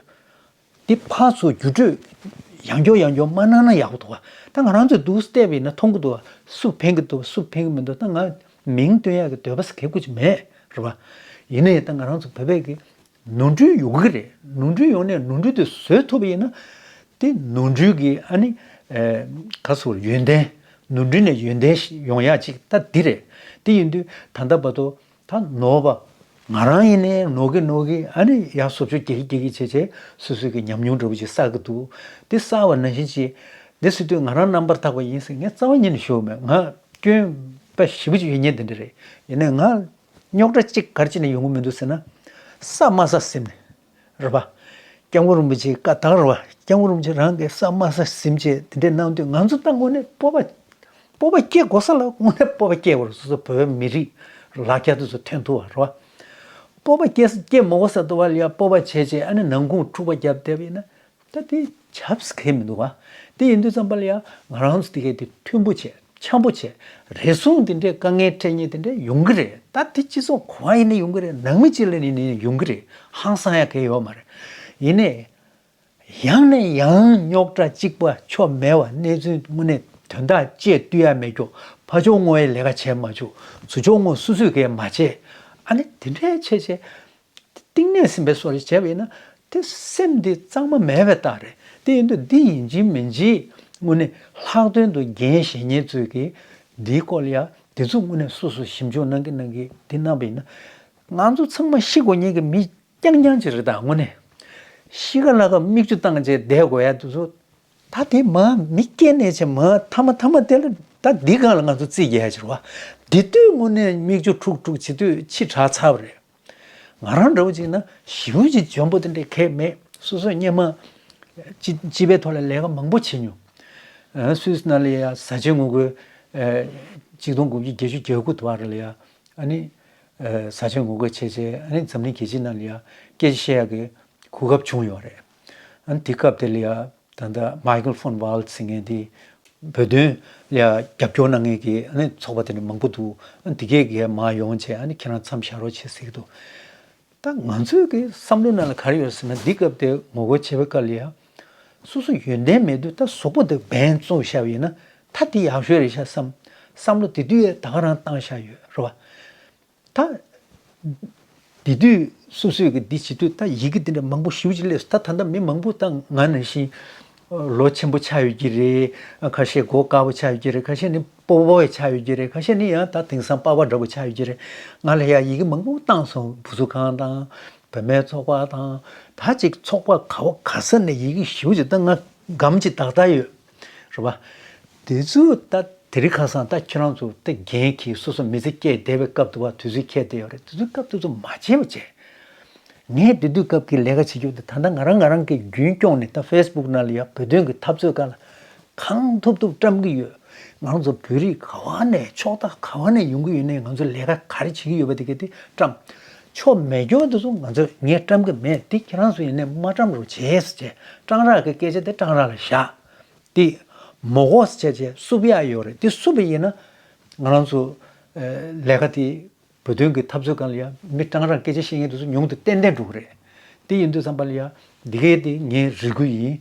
འདི་ཕར་ཚུར་བརྒྱུད་སྤྲོད་ ཡང་སྐྱོར་ཡང་སྐྱོར་མ་གནང་ན་ཡག་པོ་འདུག་བ། ད་ང་རང་ཚོས་འདུག་བལྟས་པ་ཡིན་ན་མཐོང་གི་འདུག་བ། སུ་ཕན་གི་འདུག་བ། སུ་ཕན་གི་མི་འདུག་ད་ང་མིང་བཏོན་ཡག་གི་འདོད་པ་ཟེར་གེ་ཀུ་ཅིག་མེད་རེད་བ། ཡིན་ནའི་ད་ང་རང་ཚོ་བོད་པའི་གི་ནོར་འཁྲུལ་ཡོང་གི་རེད། ནོར་འཁྲུལ་ཡོང་ནས་ནོར་འཁྲུལ་དེ་བཟོས་ཐུབ་པ་ཡིན་ན། དེ་ནོར་འཁྲུལ་གྱི་ཨ་ནི་ཨེ་ག་ཟེར་ཡོན་ཏན། ནོར་འཁྲུལ་ནས་ཡོན་ཏན་ཡོང་ཡག་ཅིག་ད་འདི་རེད། དེ་ཡིན་དུས་ད་ལྟ་བར་དུ་ད་ནོར་བ་ང་རང་ཡིན་ནའི་ནོར་གི་ནོར་གི་ཨ་ནི་ཡར་བཟོ་བཅོས་རྒྱག་གི་རྒྱག་གི་བྱས་བྱས་སོ་སོའི་གི་ཉམས་མྱོང་འདྲ་བོ་ཅིག་བསགས་གི་འདུག་དེ་བསགས་པ་ནང་བཞིན་ཅིག་འདི་ཟེར་དུས་ང་རང་རྣམ་པར་དག་པ་ཡིན་ཟེར་ངས་རྩ་བ་ཉིད་ནས་ཞུ་གི་མེད། ང་སྐྱོན་པ་ཞེ་པོ་ཅིག་ཡོད་མཁན་དེ་འདྲ་རེད། ཡིན་ནའི་ང་རྙོག་དྲ་གཅིག་ག་རེ་བྱས་ནས་ཡོང་གི་མི་འདུག་ཟེར་ན། བསགས་མ་བསགས་ཟིན་ནས་རེད་པ། སྐྱབས་མགོན་རིན་པོ་ཆེའི་བཀའ་དང་རེད་པ། སྐྱབས་མགོན་རིན་པོ་ཆེ་རང་གིས་བསགས་མ་བསགས་ཟིན་བྱས་དེ་འདྲས་གནང་དུས་ང་ཚོ་ད་དངོས་གནས་སྤོབས་པ་སྤོབས་པ་སྐྱེ་དགོས་ས་ལ་དངོས་གནས་སྤོབས་པ་སྐྱེ་དགོས་རེད། སོ་སོ་བོད་མི་རིགས་ལ་རྒྱ་དེ་ཚོ་ཐོན་ཐུབ་པ་རེད་པ། སྤོབས་པ་སྐྱེ་ས་སྐྱེ་མ་དགོས་ས་དུ་བ་ལ་ཡ་སྤོབས་པ་བྱས་བྱས་ཨ་ནི་ནང་ཁུངས་འཁྲུག་པ་བརྒྱབ་བསྡད་པ་ཡིན་ན། ད་དེ་ཆབས་གས་མི་འདུག་བ། དེ་ཡིན་དུས་ཙམ་པ་ལ་ཡང་ང་རང་ཚོ་དེ་གས་དེ་མཐུན་པོ་བྱས་འཆམ་པོ་བྱས་རེ་ཟུང་དེ་འདྲའི་དཀའ་ངལ་འཕྲད་མཁན་དེ་འདྲ་ཡོང་གི་རེད། ད་དེ་སྤྱི་ཚོགས་ག་པར་ཡིན་ན་ཡོང་གི་རེད། ནང་མི་གཅིག་ལ་ཡིན་ན་ཡོང་གི་རེད། ཧང་སང་ཡ་གས་ཡོད་མ་རེད། ཡིན་ནའི་ཡང་ནས་ཡང་རྙོག་དྲ་གཅིག་པ་ཆོ་མེད་པ་གནས་ཚུལ་དངོས་གནས་དོན་དག་བཅས་བསྡུ་ཡ་མེད་ཀྱོག་ཕ་ཕྱོགས་ངོས་ལས་ཀ་བྱས་མ་བཅུག་ཚུར་ཕྱོགས་ངོས་སུ་སུས་གས་མ་བྱས། ཨ་ནི་དེ་འདྲའི་བྱས་བྱས། གཏིང་ནས་ཟིན་པའི་བཟོ་འདྲ་བྱས་པ་ཡིན་ན་དེ་སེམས་འདི་གཙང་མ་མེད་པའི་རྟགས་རེད། དེ་ཡིན་དུས་འདི་ཡིན་གཅིག་མིན་གཅིག་དངོས་གནས་ལྷག་དོན་དུ་འགན་བཞེས་མཁན་ཚོས་ཀྱིས་འདིའི་སྐོར་ལ་ཡ་དེ་ཚོ་དངོས་གནས་སོ་སོ་ཞིབ་འཇུག་གནང་གི་གནང་གི་འདི་གནང་པ་ཡིན་ན། ང་ཚོ་ཚང་མ་ཤི་དགོས་མཁན་གྱི་མི་རྐྱང་རྐྱང་ཅིག་རེད། ད་དངོས་གནས་ཤི་ཁ་ལ་ཁ་མིག་ཆུ་བཏང་བྱས་བསྡད་དགོས་ཡ་དེ་ཚོ་ད་དེ་མ་མི་སྐྱེ་ནས་བྱས་མ་མཐའ་མ་མཐའ་མ་དེ་ལ་ད་འདི་སྒང་ལ་ང་ཚོ་རྩིས་རྒྱག་ཡ་ཅིག་རེད་བ། དེ་དུས་དངོས་གནས་མིག་ཆུ་འཁྲུག་འཁྲུག་བྱེད་དུས་ཕྱི་དྲགས་ཚར་བ་རེད། ང་རང་འདྲ་བོ་ཅིག་ན་ཞེ་པོ་ཅིག་འཇོན་པོ་དེ་འདྲས་གས་མེད། སོ་སོ་སྔོན་མ་སྤྱི་སྤྱི་པའི་ཐོག་ལ་ལས་ཀ་མང་པོ་བྱེད་མྱོང་། ཨ་སུད་སི་ནང་ལ་ཡ་བཟའ་བཅའི་ངོ་རྒོལ་ཨ་གཅིག་སྟོང་དགུ་བརྒྱ་བརྒྱད་ཅུ་གྱ་དགུ་དུ་བ་རེ་ལ་ཡ་ཨ་ནི་ཨ་བཟའ་བཅའི་ངོ་རྒོལ་བྱས་བྱས་ཨ་ནི་འཛམ་གླིང་རྒྱལ་སྤྱིའི་ནང་ལ་ཡ་སྐད་ཆ་བཤད་ཡག་གི་གོ་སྐབས་བྱུང་ཡོད་རེད། ཨ་ནི་དེ་སྐབས་དེ་ལ་ཡ་ད་ལྟ་མའི་ཀལ་ཕོན་ཝལ་ཟེར་མཁན་དེ་བོད་དོན་ལ་ཡ་རྒྱབ་སྐྱོར་གནང་མཁན་གྱི་ཨ་ནི་ཚོགས་པ་དེ་འདྲ་མང་པོ་འདུག་ཨ་ནི་དེ་གས་གས་མར་ཡོང་བྱས་ཨ་ནི་ཁྱེད་རང་མཚམས་བཞག་རོགས་བྱེད་ཟེར་གྱི་འདུག་ད་ང་ཚོའི་གི་བསམ་བློའི་ནང་ལ་ག་རེ་ཡོད་ཟེར་ན། འདི་སྐབས་དེ་ངོ་རྒོལ་བྱེད་པའི་སྐབས་ལ་ཡ་སོ་སོ་ཡོན་ཏན་མེད་དུས་ད་གཟུགས་པོ་དེ་འབེན་བཙུགས་བཞག་པ་ཡིན་ན་ད་དེ་ཡག་ཤོས་རེད་ཤག་བསམ། བསམ་བློ་དེ་དུས་ཡ་ད་ག་རང་བཏང་བཞག་ཡོད་རེད་བ། ད་དེ་དུས་སོ་སོས་གི་འདི་བྱེད་དུས་ད་ཡི་གེ་དེ་འདྲ་མང་པོ་ཞེ་པོ་ཅིག་སླེབས་སོང་། ད་ད་ལྟ་མི་མང་པོ་ད་ང་ནང་བཞིན་ལོ་ཆེན་པོ་ཆགས་ཡོད་ཀྱི་རེད། ཁ་ཤས་མགོ་དཀར་པོ་ཆགས་ཡོད་ཀྱི་རེད། ཁ་ཤས་ནི་སྤོ་བོ་ཆགས་ཡོད་ཀྱི་རེད། ཁ་ཤས་ནི་ཡང་ད་དེང་སང་པ་ཕ་འདྲ་པོ་ཆགས་ཡོད་ཀྱི་རེད། ང་ལ་ཡང་ཡི་གེ་མང་པོ་བཏང་སོང་། བུ་གསོ་ཁང་དང་བུད་མེད་ཚོགས་པ་དང་ད་ཅིག་ཚོགས་པ་ག་བ་ག་ས་ནས་ཡི་གེ་ཞེ་པོ་ཅིག་ད་ང་སྒམ་ཅིག་ཏག་ཏག་ཡོད་རེད་བ། དེ་ཚོ་ད་དེ་རིང་ཁ་སང་ད་ཁྱེད་རང་ཚོ་ད་འགན་འཁྱེར་སོ་སོ་མི་ཚེ་སྐྱེལ་བསྡད་པའི་སྐབས་དུ་བ་དུས་ཚོད་འཁེལ་བསྡད་ཡོད་རེད། དུས་ཚོད་སྐབས་དེ་ཚོ་མ་བརྗེད་པ་བྱས། ངས་དེ་དུས་སྐབས་ཀྱི་ལས་ཀ་བྱེད་རྒྱུ་དེ་ད་ལྟ་ང་རང་ང་རང་གི་རྒྱུན་སྐྱོང་ནས་ད་ཕེ་སི་བུག་ནང་ལ་ཡ་བོད་དོན་གྱི་འཐབ་རྩོད་སྒང་ལ་གང་ཐུབ་ཐུབ་བཀྲམ་གྱི་ཡོད། ང་རང་ཚོ་བོད་རིགས་ག་བ་ནས་ཕྱོགས་མཐའ་ག་བ་ནས་ཡོང་གི་ཡོད་ནའི་ང་ཚོ་ལས་ཀ་ག་རེ་བྱེད་ཀྱི་ཡོད་པ་དེ་གས་དེ་བཀྲམ། ཆོ་མེད་རྒྱུ་དེ་ཚོ་ང་ཚོ་ངས་བཀྲམ་གྱི་མེད། དེ་ཁྱེད་རང་ཚོ་ཡིན་ནའི་མ་བཀྲམ་རོགས་བྱས་ཟེར་བྱས། སྤྲང་རག་གི་སྐད་ཆ་དེ་སྤྲང་རག་ལ་བཞག་དེ་མོ་གོ་སེ་བྱས་བྱས་བསུབ་ཡག་ཡོད་རེད། དེ་བསུབ་པ་ཡིན་ན་ང་རང་ཚོ་ཨ་ལས་ཀ་དེ་བོད་དོན་གྱི་འཐབ་རྩོད་སྒང་ལ་ཡང་མི་སྤྲང་རག་སྐད་ཆ་བཤད་མཁན་དེ་ཚོ་ཉུང་དུ་ཏན་ཏན་འགྲོ་གི་རེད། དེ་ཡིན་དུས་ཙམ་པ་ལ་ཡང་འདི་གའི་དེ་ངའི་རེ་སྐུལ་ཡིན།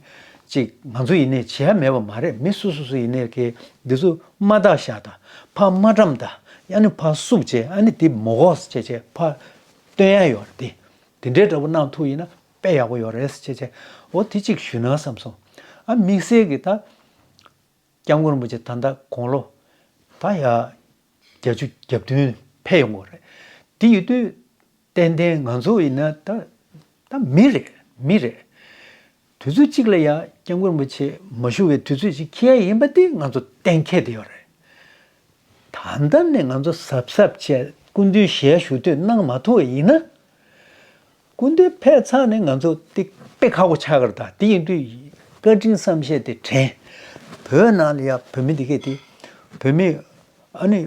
ཅིག་ང་ཚོ་ཡིན་ནའི་བྱེད་ཡ་མེད་པ་མ་རེད། མི་སུ་སུ་སུ་ཡིན་ནའི་གི་འདི་ཚོ་མ་བརྟག་བཞག་དང་ཕར་མ་བཀྲམ་དང་ཨ་ནི་ཕར་བསུབ་བྱས་ཨ་ནི་དེ་མོ་གོ་སེ་བྱས་བྱས་ཕར་སྟོན་ཡ་ཡོད་རེད། དེ་དེ་འདྲའི་འདྲ་པོ་གནང་ཐུབ་ཡིན་ན་དཔེ་ཡག་པོ་ཡོད་རེད་ཟེར་བྱས་བྱས། འོ་དེ་གཅིག་ཞུས་ན་བསམ་སོང་། ཨ་དམིགས་བསལ་གྱི་ད་སྐྱབས་མགོན་རིན་པོ་ཆེ་ད་ལྟ་དགུང་ལོ་ད་ཡ་བརྒྱད་ཅུ་གྱ་བདུན་ཕེབས་ཡོང་གི་རེད། དེ་ཡོད་དུས་ཏན་ཏན་ང་ཚོ་ཡིན་ན་ད་ད་མི་རེད། མི་རེད། དུས་ཚོད་གཅིག་ལ་ཡ་སྐྱབས་མགོན་རིན་པོ་ཆེ་མ་བཞུགས་པའི་དུས་ཚོད་ཅིག་འཁེལ་ཡ་ཡིན་པ་དེ་ང་ཚོ་གཏན་འཁེལ་བསྡད་ཡོད་རེད། ད་ལྟ་ནས་ང་ཚོ་གཟབ་གཟབ་བྱས་སྐུ་མདུན་ཞལ་བཞུགས་དུས་གནང་མ་ཐུབ་པ་ཡིན་ན། སྐུ་མདུན་ཕེབས་ཚར་ནས་ང་ཚོ་དེ་དཔེ་ཁག་པོ་ཆགས་ཀྱི་རེད། ད་དེ་ཡིན་དུས་བཀའ་དྲིན་བསམ་ཤེས་དེ་དྲན། བོད་ནང་ལ་ཡ་བོད་མི་འདི་གས་དེ་བོད་མི་ཨ་ནི་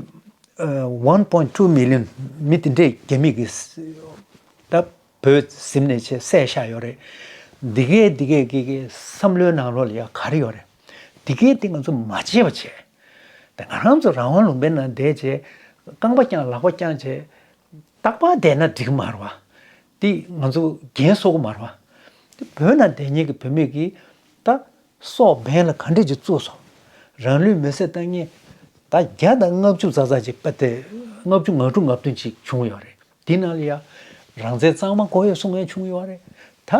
ཨ་one point two million མི་དེ་འདྲས་རྒྱ་མི་གི་ད་བོད་ཟིན་ནས་བྱས་བསད་བཞག་ཡོད་རེད། འདི་གས་འདི་གས་གི་གི་བསམ་བློའི་ནང་ལོགས་ལ་ཡ་ག་རེ་ཡོད་རེད། འདི་གས་དེ་ང་ཚོ་མ་བརྗེད་པ་བྱས། ད་ང་རང་ཚོ་རང་དབང་ལུང་པའི་ནང་བསྡད་བྱས་རྐང་པ་བརྐྱངས་ལག་པ་བརྐྱངས་བྱས་རྟག་པར་བསྡད་ན་འགྲིག་གི་མ་རེད་བ། དེ་ང་ཚོ་རྒན་གསོ་གི་མ་རེད་བ། དེ་བོད་ནང་བསྡད་མཁན་གྱི་བོད་མི་གིས་ད་ སྲོག་འབེན་ལ་ག་འདྲས་ཅིག་བཙུགས་སོང་། རང་ལུས་མེར་སྲེག་བཏང་མཁན་ད་བརྒྱ་དང་ལྔ་བཅུ་ཙག་ཙག་ཅིག་པ་དེ་ལྔ་བཅུ་ང་དྲུག་ང་བདུན་ཅིག་བྱུང་ཡོད་རེད། དེ་ནང་ལ་ཡ་རང་བཙན་གཙང་མ་དགོས་ཡོད་གསུང་མཁན་བྱུང་ཡོད་རེད། ད་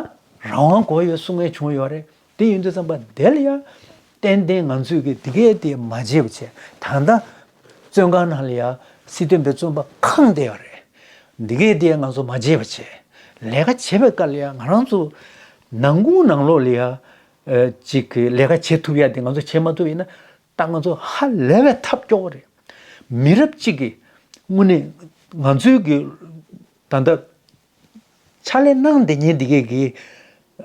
རང་དབང་དགོས་ཡོད་གསུང་མཁན་བྱུང་ཡོད་རེད། དེ་ཡིན་དུས་ཙམ་པ་དེ་ལ་ཡ་ཏན་ཏན་ང་ཚོས་ཀྱི་དེ་གས་དེ་མ་བརྗེད་པ་བྱས། ད་ལྟ་བཙོན་ཁང་ནང་ལ་ཡ་སྲིད་དོན་པའི་བཙོན་པ་ཁེངས་བསྡད་ཡོད་རེད། འདི་གས་དེ་ང་ཚོ་མ་བརྗེད་པ་བྱས། ལས་ཀ་བྱེད་པའི་སྐབས་ལ་ཡ་ང་རང་ཚོ་ནང་ཁུལ་ནང་ལོགས་ལ་ཡ་ཨ་ཅིག་གི་ལས་ཀ་བྱེད་ཐུབ་ཡ་དེ་ང་ཚོ་བྱེད་མ་ཐུབ་ཡིན་ན། ད་ང་ཚོ་ཧ་ལས་པའི་ཐབས་སྐྱོ་བོ་རེད། མི་རབས་གཅིག་གི་དངོས་གནས་ང་ཚོའི་གི་ད་ལྟ་ཕྱག་ལས་གནང་བསྡད་མཁན་འདི་གས་གི་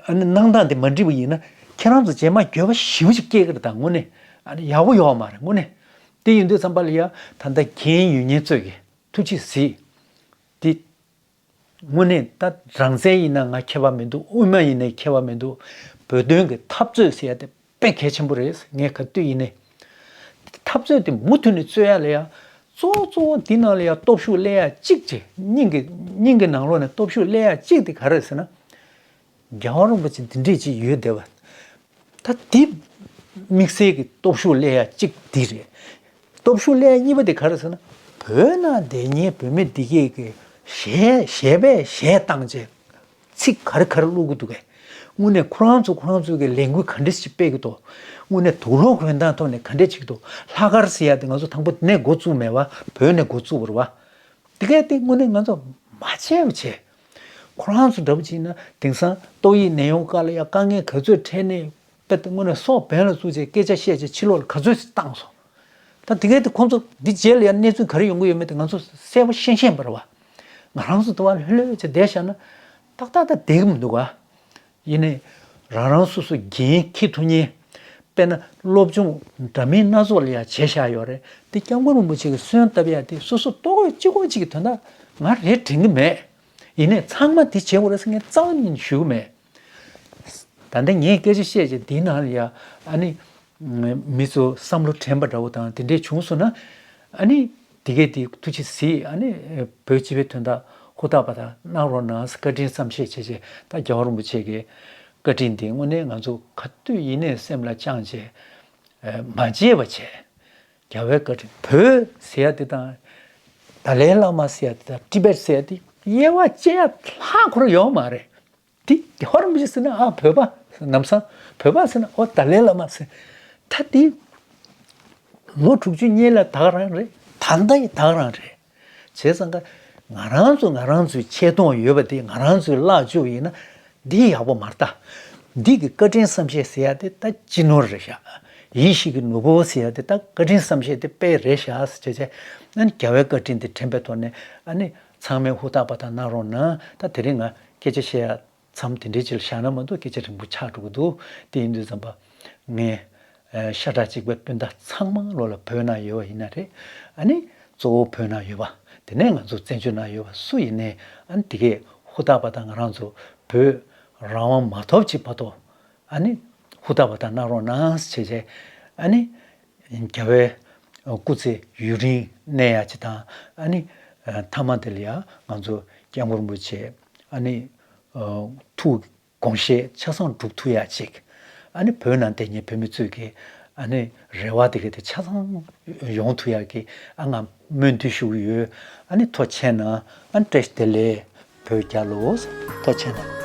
ཨ་ནི་གནང་སྟངས་དེ་མ་འགྲིག་པ་ཡིན་ན། ཁྱེད་རང་ཚོ་རྗེས་མ་འགྱོད་པ་ཞེ་པོ་ཅིག་སྐྱེ་གི་རེད། ད་དངོས་གནས་ཨ་ནི་ཡག་པོ་ཡོད་མ་རེད་དངོས་གནས། དེ་ཡིན་དུས་ཙམ་པ་ལ་ཡ་ད་ལྟ་འགན་ཡོད་མཁན་ཚོས་གི་ཐུགས་རྗེ་གཟིགས། དེ་དངོས་གནས་ད་རང་བཙན་ཡིན་ན་ང་ཁྱད་པར་མི་འདུག། དབུ་མ་ཡིན་ནའི་ཁྱད་པར་མི་འདུག། བོད་དོན་གྱི་འཐབ་རྩོད་ཟེར་ཡ་དེ་དཔེ་གལ་ཆེན་པོ་རེད། ངས་ག་དུས་ཡིན་ནའི་འཐབ་རྩོད་དེ་མུ་མཐུད་ནས་རྩོད་ཡ་ལ་ཡ། གཙོ་བོ་གཙོ་བོ་འདི་ནང་ལ་ཡ་སྟོབས་ཤུགས་སླེབས་ཡ་གཅིག་བྱས། སྙིང་གི་སྙིང་གི་ནང་ལོགས་ནས་སྟོབས་ཤུགས་སླེབས་ཡ་གཅིག་དེ་ག་རེ་ཟེར་ན། རྒྱལ་བ་རིན་པོ་ཆེ་འདི་འདྲས་ཅིག་ཡོད་བསྡད་པ། ད་འདི་དམིགས་བསལ་གྱི་སྟོབས་ཤུགས་སླེབས་ཡ་གཅིག་འདི་རེད། སྟོབས་ཤུགས་སླེབས་ཡ་གཉིས་པ་དེ་ག་རེ་ཟེར་ན། བོད་ནང་བསྡད་མཁན་བོད་མི་འདི་གས་ཀྱི་གཞས་གཞས་པས་གཞས་བཏང་བྱས་ཚིག་ག་རེ་ག་རེ་བླུག་གི་འདུག་གས། དངོས་གནས་ཁོ་རང་ཚོ་ཁོ་རང་ཚོའི་གི་ལས་འགུལ་ག་འདྲས་ཞིག་སྤེལ་གི་འདུག། དངོས་གནས་དུག་སློག་གོན་སྟངས་ཐོག་ནས་ག་འདྲས་བྱེད་ཀྱི་འདུག། ལྷག་དཀར་ཟེར་ཡ་དེ་ང་ཚོ་དང་པོ་དེ་ནས་འགོ་བཙུགས་མེད་པ། བོད་ནས་འགོ་བཙུགས་པ་རེད་པ། དེ་གས་དེ་དངོས་གནས་ང་ཚོ་མ་བྱས་པ་བྱས། ཁོ་རང་ཚོ་འདྲ་པོ་བྱས་ན་དེང་སང་ཏོག་དབྱིབས་ནད་ཡོང་སྐབས་ལ་ཡ་དཀའ་ངལ་ག་ཚོད་འཕྲད་ནས་དཔེ་དེ་དངོས་གནས་སྲོག་འབེན་ལ་བཙུགས་བྱས་སྐད་ཆ་བཤད་བྱས་ཕྱི་ལོགས་ལ་ག་ཚོད་ཅིག་བཏང་སོང་། ད་དེ་གས་དེ་ཁོང་ཚོ་འདི་རྗེས་ལ་ཡ་གནས་ཚུལ་ག་རེ་ཡོང་གི་ཡོད་མེད་དེ་ང་ཚོ་གསལ་པོ་ཤེས་ཤེས་པ་རེད་པ། ང་རང་ཚོ་དུ་བ་ལྷོད་ལྷོད་བྱས་བསྡད་བཞག་ན་ཏག་ཏག་ཏག་བསྡད་གི་མི་འདུག་ག། ཡིན་ནའི་རང་རང་སོ་སོ་འགན་འཁྱེར་ཐུབ་མཁན། དཔེར་ན་སློབ་སྦྱོང་འདྲ་མིན་སྣ་ཚོགས་ལ་ཡང་བྱས་བཞག་ཡོད་རེད། དེ་སྐྱབས་མགོན་རིན་པོ་ཆེ་གི་གསོལ་བཏབ་ཡ་དེ་སོ་སོ་ལྟོ་གོས་གཅིག་པོ་གཅིག་གི་དོན་དག་ང་རེད་དྲན་གི་མེད། ཡིན་ནའི་ཚང་མ་དེ་བྱེད་དགོས་རེད་ཟེར་མཁན་རྩ་བ་ཉིད་ནས་ཞུ་གི་མེད། ད་ལྟ་ངས་སྐད་ཆ་བཤད་བྱས་དེའི་ནང་ལ་ཡ་ཨ་ནི་མི་ཚོ་བསམ་བློ་དྲན་པ་འདྲ་བོ་དང་དེ་འདྲས་བྱུང་སོང་ན། ཨ་ནི་དེ་གས་དེ་ཐུགས་རྗེ་གཟིགས། ཨ་ནི་བོད་སྤྱི་པའི་དོན་དག་ཧུར་ཐག་པ་དག་གནང་རོགས་གནང་ཟེར་བཀའ་དྲིན་བསམ་ཤེས་བྱས་བྱས། ད་རྒྱལ་བ་རིན་པོ་ཆེ་གི་བཀའ་དྲིན་དེ་དངོས་གནས་ང་ཚོ་ག་དུས་ཡིན་ནའི་སེམས་ལ་བཅངས་བྱས་མ་བརྗེད་པ་བྱས། རྒྱལ་བའི་བཀའ་དྲིན། བོད་ཟེར་ཡ་དེ་དང་ཏཱ་ལའི་བླ་མ་ཟེར་ཡ་དེ་དང་ཏི་བེད་ཟེར་ཡ་དེ་དབྱེ་བ་ཕྱེ་ཡ་ལྷག་ཁོ་ར་ཡོད་མ་རེད། དེ་རྒྱལ་བ་རིན་པོ་ཆེ་ཟེར་ན་ཨ་བོད་པ། ནམ་སང་བོད་པ་ཟེར་ན་ཨོ་ཏཱ་ལའི་བླ་མ་ཟེར། ད་དེ་ལོ་དྲུག་ཅུ་སྔོན་ལ་ད་ག་རང་རེད། ད་ལྟ་ཡི་ད་ག་རང་རེད། བྱས་ཙང་ཀ་ང་རང་ཚོ་ང་རང་ཚོའི་ཆེ་མཐོང་ཡོད་པ་དེ་ང་རང་ཚོས་བརླག་བཅུག་ཡིན་ན་འདི་ཡག་པོ་མ་རེད་ད། འདི་གི་བཀའ་དྲིན་བསམ་ཤེས་ཟེར་ཡ་དེ་ད་སྤྱི་ནོར་རེད་ཤག། ཡིད་བཞིན་གྱི་ནོར་བུ་ཟེར་ཡ་དེ་ད་བཀའ་དྲིན་བསམ་ཤེས་དེ་དཔེ་རེད་ཤག་ཟེར་བྱས་བྱས། ཨ་ནི་རྒྱལ་བའི་བཀའ་དྲིན་དེ་དྲན་པའི་ཐོག་ནས་ཨ་ནི་ཚང་མས་ཧུར་ཐག་པ་དག་གནང་རོགས་གནང་། ད་དེ་རིང་ང་སྐད་ཆ་བཤད་ཡ་མཚམས་དེ་འདྲའི་ཅིག་ལ་བཞག་ན་མ་གཏོགས་སྐད་ཆ་རིང་པོ་ཆགས་འགྲོ་གི་འདུག། དེ་ཡིན་དུས་ཙམ་པ་ངས་ཨ་ཤ་ཁྲག་གཅིག་པའི་སྤུན་ཟླ་ཚང་མ་ལོ་ལ་བོད་ནང་ཡོད་པ་ཡིན་ན་རེད། ཨ་ནི་གཙོ་བོ་བོད་ནང་ཡོད་པ། དེ་ནས་ང་ཚོ་བཙན་བྱོལ་ནང་ཡོད་པ་སུ་ཡིན་ནའི་ཨ་ནི་དེ་གས་ཧུར་ཐག་པ་དག་ང་རང་ཚོ་བོད་རང་དབང་མ་ཐོབ་ཅིག་བར་དུ་ཨ་ནི་ཧུར་ཐག་པ་དག་གནང་རོགས་གནང་ཟེར་བྱས་བྱས། ཨ་ནི་རྒྱལ་བའི་སྐུ་ཚེ་ཡུན་རིང་གནས་ཡ་ཅིག་དང་། ཨ་ནི་མཐའ་མ་དེ་ལ་ཡ་ང་ཚོ་སྐྱབས་མགོན་རིན་པོ་ཆེ་ཨ་ནི་ཐུགས་དགོངས་བཞེད་ཆ་ཚང་འགྲུབ་ཐུབ་ཡ་ཅིག། ཨ་ནི་བོད་ནང་བསྡད་མཁན་བོད་མི་ཚོས་ཀྱི་ཨ་ནི་རེ་བ་དེ་ག་དེ་ཆ་ཚང་ཡོང་ཐུབ་ཡ་གི་ཨ་ང་སྨོན་འདུན་ཞུ་གི་ཡོད། ཨ་ནི་ཐུགས་རྗེ་གནང་། ཨ་ནི་བཀྲ་ཤིས་བདེ་ལེགས། བོད་རྒྱལ་ལོ། ཐུགས་རྗེ་གནང་།